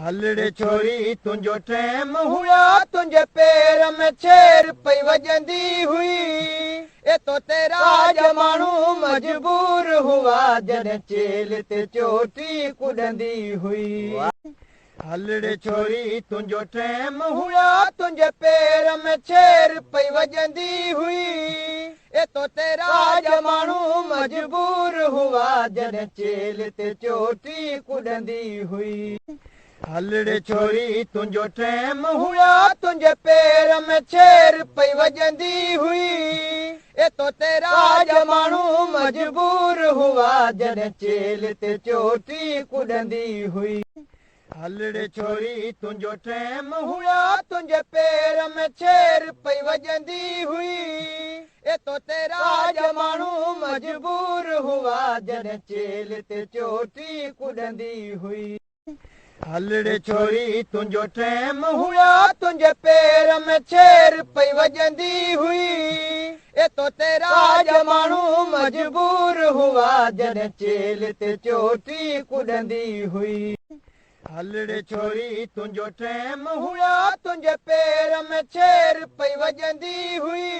هلڙي ڇوري تنهنجو ٽيم هيا تنهنجي پير ۾ ڇير پئي وڄندي هئي اي تو تي راڄ ماڻهو مجبور هئا جڏهن چيلهه تي چوٽي ڪڏندي هئي. هلڙي ڇوري تنهنجو ٽيم هيا تنهنجي پير ۾ ڇير پئي وڄندي هئي اي تو تي راڄ ماڻهو مجبور هئا جڏهن چيلهه تي چوٽي ڪڏندي هئي. هلڙي ڇوري تنهنجو ٽيم هيا تنهنجي پير ۾ ڇير پئي وڄندي هئي اي تو تي راڄ ماڻهو مجبور هئا جڏهن چيلهه تي چوٽي ڪڏندي هئي. هلڙي ڇوري تنهنجو ٽيم هيا تنهنجي پير ۾ ڇير پئي وڄندي هئي اي تو تي راڄ ماڻهو مجبور هئا جڏهن چيلهه تي چوٽي ڪڏندي هئي. هلڙي ڇوري تنهنجو ٽيم هيا تنهنجي پير ۾ ڇير پئي وڄندي هئي اي تو تي راڄ ماڻهو مجبور هئا جڏهن چيلهه تي چوٽي ڪڏندي هئي. هلڙي ڇوري تنهنجو ٽيم هيا تنهنجي پير ۾ ڇير پئي وڄندي هئي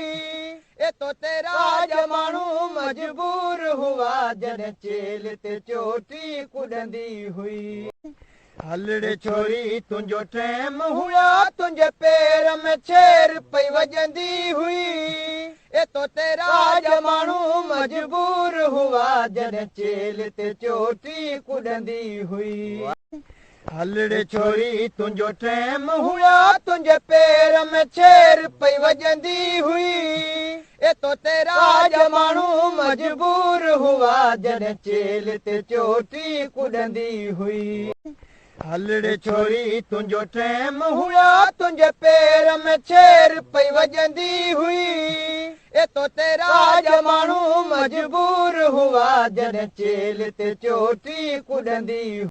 اي تو تي راڄ ماڻهو مجبور هئا جڏهن چيلهه تي چوٽي ڪڏندي هئي. هلڙي ڇوري تنهنجو ٽيم هيا تنهنجي پير ۾ ڇير پئي وڄندي هئي اي تو تي راڄ ماڻهو مجبور هئا جڏهن چيلهه تي چوٽي ڪڏندي هئي. هلڙي ڇوري تنهنجو ٽيم هيا تنهنجي پير ۾ ڇير پئي وڄندي هئي اي تو تي راڄ ماڻهو مجبور هئا جڏهن چيلهه تي چوٽي ڪڏندي هئي. هلڙي ڇوري تنهنجو ٽيم هيا تنهنجي پير ۾ ڇير پئي وڄندي هئي اي تو تي راڄ ماڻهو مجبور هئا جڏهن چيلهه تي چوٽي ڪڏندي هئي.